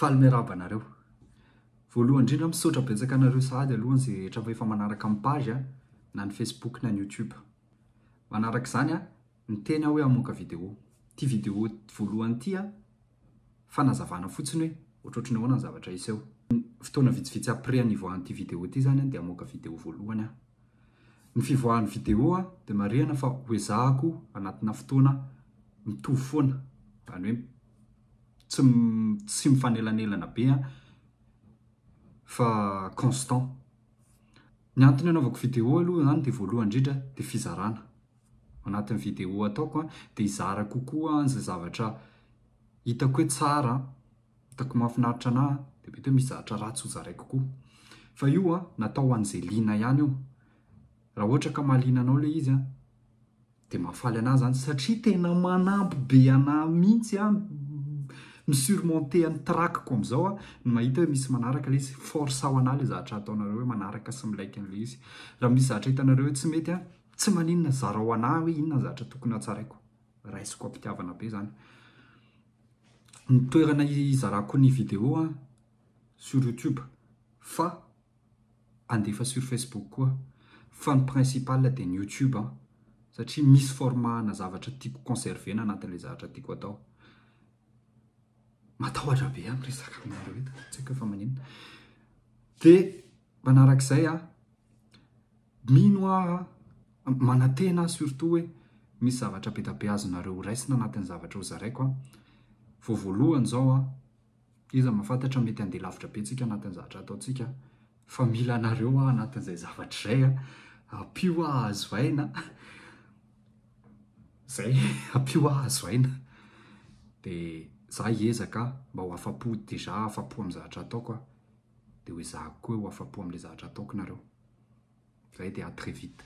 Faly miarahaba anareo. Voalohany indrindra misaotra betsaka anareo sahady aloha izay rehetra efa manaraka ny page na ny Facebook na ny YouTube. Manaraka izany niteny aho hoe hamoaka vidéo. Ity vidéo voalohany ity fanazavana fotsiny hoe ohatrohatry ny ahoana ny zavatra hiseho. Fotoana vitsivitsy après ny hivoahan'ity vidéo ity izany dia hamoaka vidéo voalohany aho. Ny fivoahan'ny vidéo dia marihana fa ho ezahako anatina fotoana mitovy foana, izany hoe tsy tsy mifanelanelana be fa constant. Ny antony anaovako vidéo aloha izany dia voalohany indrindra dia fizarana. Anatin'ny vidéo ataoko dia hizara kokoa an'izay zavatra hitako hoe tsara, hitako mahafinaritra anah dia mety hoe misy zavatra ratsy ho zaraiko koa. Fa io natao ho an'izay liana ihany io. Raha ohatra ka mahaliana anao ilay izy an, dia mahafaly anah izany satria tena manampy be anah mihitsy an, mi-surmonter ny trac-ko amin'izao aho ny mahita hoe misy manaraka ilay izy, force ho anah ilay zavatra ataonareo hoe manaraka sy mi-like an'ilay izy. Raha misy zavatra hitanareo hoe tsy mety an, tsy maninona zarao anah hoe inona ny zavatra tokony hatsaraiko. Raisiko am-pitiavana be izany. Ny toerana hizarako ny vidéo an, sur youtube fa andefa sur facebook koa fa ny principal dia ny youtube an, satria misy format ana zavatra tiako conserver-na anatin'ilay zavatra tiako atao. Matahotra be aho miresaka aminareo eto, tsy haiko hoe fa maninona. Dia manarak'izay an, mino aho an, manantena aho surtout hoe misy zavatra be dia be azonareo ho raisina anatin'ny zavatra ho zaraiko an. Vao voalohany izao an, Iza mahafantatra mety handeha lavitra be tsika anatin'ny zavatra ataontsika fa mila anareo aho anatin'izay zavatra izay a, ampio aho hahazo aina, zay, ampio aho hahazo aina, dia za hiezaka mba ho afa-po déjà afa-po amin'ny zavatra ataoko aho, dia ho ezahako koa hoe ho afa-po amin'ilay zavatra ataoko nareo. Zay dia à très vite.